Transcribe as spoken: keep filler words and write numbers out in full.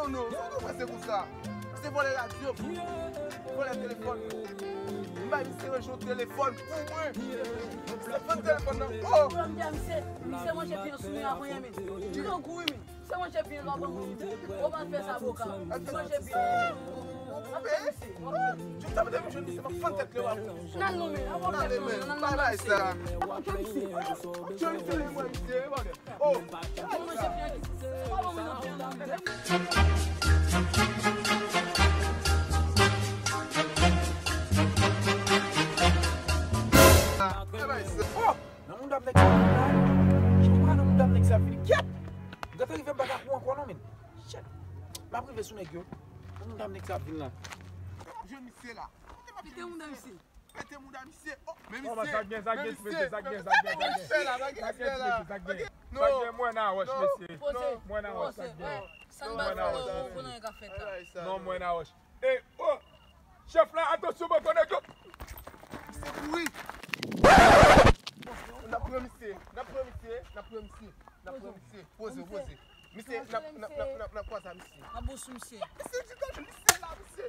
Non, sa w pase konsa? Misye vòlè radyo pou mwen. Vòlè telefòn. M bay misye yon telefòn pou mwen. Misye vann telefòn nan. Oh! Pou m di a misye, misye manje byen sou mwen avan yè, men. Li nan gou, wi, men. Misye manje byen lò ban mwen. Ou pa fè sa, boka. Misye manje byen. Ou peye? Jodi a, m te vin jwenn misye, m ap fann tèt li, w ap. N al non, men. N al non, men. Bay bay sa. Jwenn misye. Jwenn misye, mwen, misye, bagay. Oh! Nan mouda m nèg sa vin la. Chèf, nan mouda m nèg sa vin. Kyèt! M gentan rive m pa ka kouri ankò non, men. Shit. M ap rive sou nèg yo. Nan mouda m nèg sa vin la. Jwenn misye la. Pete mouda misye. Pete mouda misye. Oh, men misye. Sa gen, sa gen, mesye, sa gen, sa gen, sa gen. Sa gen, sa gen, sa gen. Sa gen, mwen nan wòch, mesye. Mwen nan wòch, sa gen. Mwen nan wòch, sa gen. Non, mwen nan wòch. E, oh! Chèf la, atansyon, ban konnen ke. Misye kouri. N ap pran misye, n ap pran misye, n ap pran misye, n ap pran misye. Poze w, poze. Misye, n ap, n ap, n ap, n ap, n ap kwaze a misye. N ap bon sou misye. Misye di tankou misye la, misye.